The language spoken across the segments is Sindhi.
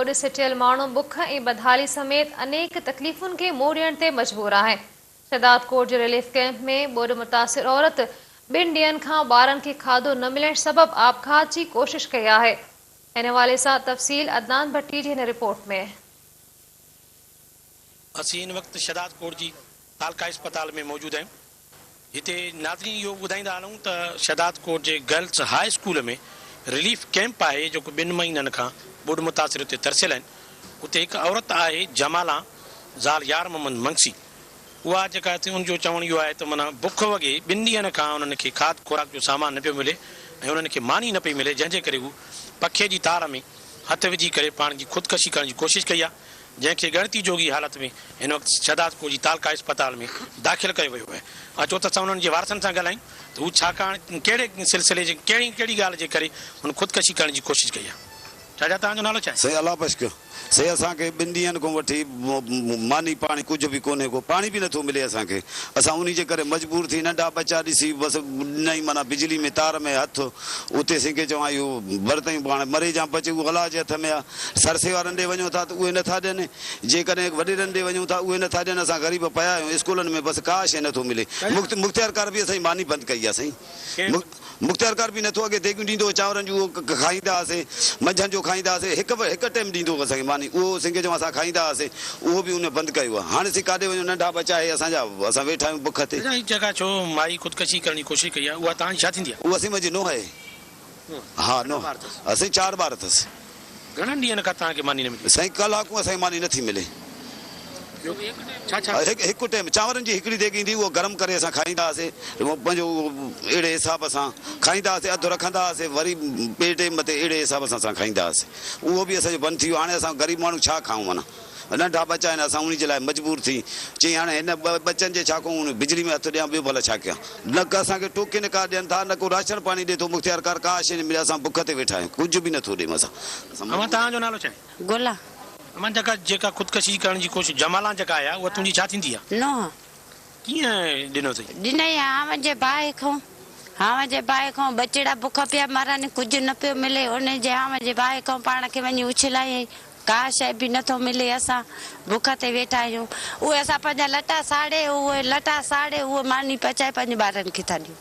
ٻوڏ سٽيل ماڻهو بک ۽ بدحالي سميت انيڪ تڪليفن کي منهن ڏيڻ تي مجبور آهن. شهدادڪوٽ جي رليف ڪئمپ ۾ ٻوڏ متاثر عورت ٻن ڏينهن کان ٻارن کي کاڌو نه ملڻ سبب آپگهات جي ڪوشش ڪئي آهي. ان حوالي سان تفصيل عدنان ڀٽي جي هن رپورٽ ۾. اسين هن وقت شهدادڪوٽ جي تعلقه اسپتال ۾ موجود آهيون. هتي ناظرين اهو ٻڌائيندا هلون ته شهدادڪوٽ جي girls high school ۾ relief camp آهي جيڪو ٻن مهينن کان ٻوڏ متاثر اتي ترسيل آهن اتي هڪ عورت آهي جمالان زال يار محمد منگسي اها جيڪا ان جو چوڻ اهو آهي ته معنيٰ بک وڳي ٻن ڏينهن کان انهن کي کاڌ خوراڪ جو سامان نه پيو ملي ۽ انهن کي ماني نه پئي ملي جنهن جي ڪري هو پکي جي تار ۾ هٿ وجهي ڪري پاڻ جي خودڪشي ڪرڻ جي ڪوشش ڪئي آهي جنهن کي ڳڻتي جوڳي حالت ۾ هن وقت شهدادڪوٽ جي تعلقه اسپتال ۾ داخل ڪيو ويو آهي. اچو ته اسان انهن جي وارثن سان ڳالهايون ته هو ڇاڪاڻ ڪهڙي سلسلي جي ڪهڙي ڪهڙي ڳالهه جي ڪري هن خودڪشي ڪرڻ جي ڪوشش ڪئي آهي. چاچا توهان جو نالو ڇا آهي؟ سائين الله بخش سائين اسان کي ٻن ڏينهن کان وٺي ماني پاڻي ڪجهه به ڪونهي ڪو پاڻي به نٿو ملي اسان کي اسان انهي جي ڪري مجبور ٿي ننڍا ٻچا ڏسي بس ڏنائين معنيٰ بجلي ۾ تار ۾ هٿ اتي سين کي چوان اهو برتئين پاڻ مري جان بچي اهو الله جي هٿ ۾ آ سرسي وارن ڏي وڃون ٿا ته اهي نٿا ڏين، جيڪڏهن وڏيرن ڏي وڃون ٿا اهي نٿا ڏين، اسان غريب پيا آهيون اسڪولن ۾ بس ڪا شيء نٿو ملي، مختيارڪار به اسان جي ماني بند ڪئي آهي سائين، مختيارڪار به نٿو اڳي ديڳيون ڏيندو هو چانورن جون اهو کائيندا هئاسين، منجهند جو کائيندا هئاسين، هڪ هڪ ٽيم ڏيندو هو اسان کي ماني اهو سنگهه چوان اسان کائيندا هئاسين اهو به ان بند ڪيو آهي، هاڻي سائين ڪاڏي وڃون ننڍا ٻچا اهي اسان جا اسان ويٺا آهيون بک تي. اڇا هي جيڪا ڇو مائي خودڪشي ڪرڻ جي ڪوشش ڪئي آهي اها توهان جي ڇا ٿيندي آهي؟ اها سائين منهنجي نونهن آهي. ها نو سائين چار ٻار اٿس. گهڻن ڏينهن کان توهان کي ماني نه ملي؟ سائين ڪلاڪون اسان کي ماني نه ٿي ملي. ڇا ڇا؟ هڪ ٽيم چانورن جي هڪڙي ديڳ ايندي اهو گرم ڪري اسان کائيندا هئاسي پنهنجو اهڙي حساب سان کائيندا هئاسي اڌ رکندا هئاسي وري ٻئي ٽيم تي اهڙي حساب سان اسان کائيندا هئاسي اهو به اسان جو بند ٿي ويو هاڻي اسان غريب ماڻهو ڇا کائون معنيٰ ننڍا ٻچا آهن اسان انهي جي لاء مجبور ٿي چئين هاڻي هن ٻچن جي ڇا ڪون بجلي ۾ هٿ ڏيان ٻيو ڀلا ڇا ڪيان نه ڪا اسان کي ٽوڪن ڪا ڏين ٿا نه ڪو راشن پاڻي ڏي ٿو مختيار ڪار ڪا شيء نه ملي اسان بک تي ويٺا آهيون ڪجهه به نه ٿو ڏي اسان امان توهان جو نالو ڇا آهي؟ گلان. امان جيڪا جيڪا خودڪشي ڪرڻ جي ڪوشش جمالان جيڪا آهي اها تنهنجي ڇا ٿيندي آهي؟ نونهن. ڪيئن ڏنو اٿئي؟ ڏنائين هانء جي باهه کان هانء جي باهه کان ٻچڙا بک پيا مرن ڪجهه نه پيو ملي انهي جي هانء جي باهه کان پاڻ کي وڃي اڇلايائين. ڪا شيء به نه ٿو ملي اسان بک تي ويٺا آهيون اهي اسان پنهنجا لٽا ساڙي اهي لٽا ساڙي اهي ماني پچائي پنهنجي ٻارن کي ٿا ڏيون.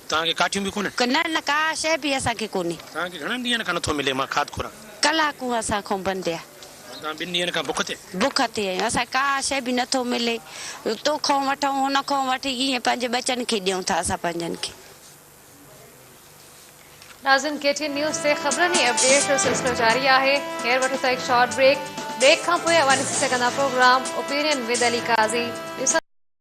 توهان کي ڪاٺيون به ڪونهن؟ نه نه ڪا شيء به اسان کي ڪونهي. توهان کي گهڻن ڏينهن کان نه ٿو ملي مان کاڌ خوراڪ؟ ڪلاڪون اسان کان بند آ. توهان ٻن ڏينهن کان بک تي؟ بک تي آهيون اسان کي ڪا شيء به نه ٿو ملي تو کان وٺون هن کان وٺي ائين پنهنجي ٻچن کي ڏيون ٿا اسان پنهنجن کي. ناظرين ڪي ٽي اين نيوز تي خبرن ۽ اپڊيٽس جو سلسلو جاري آهي هينئر وٺو ٿا هڪ شارٽ بريڪ بريڪ کان پوء اوهان ڏسي سگهندا programme opinion with Ali Qazi ڏسندا.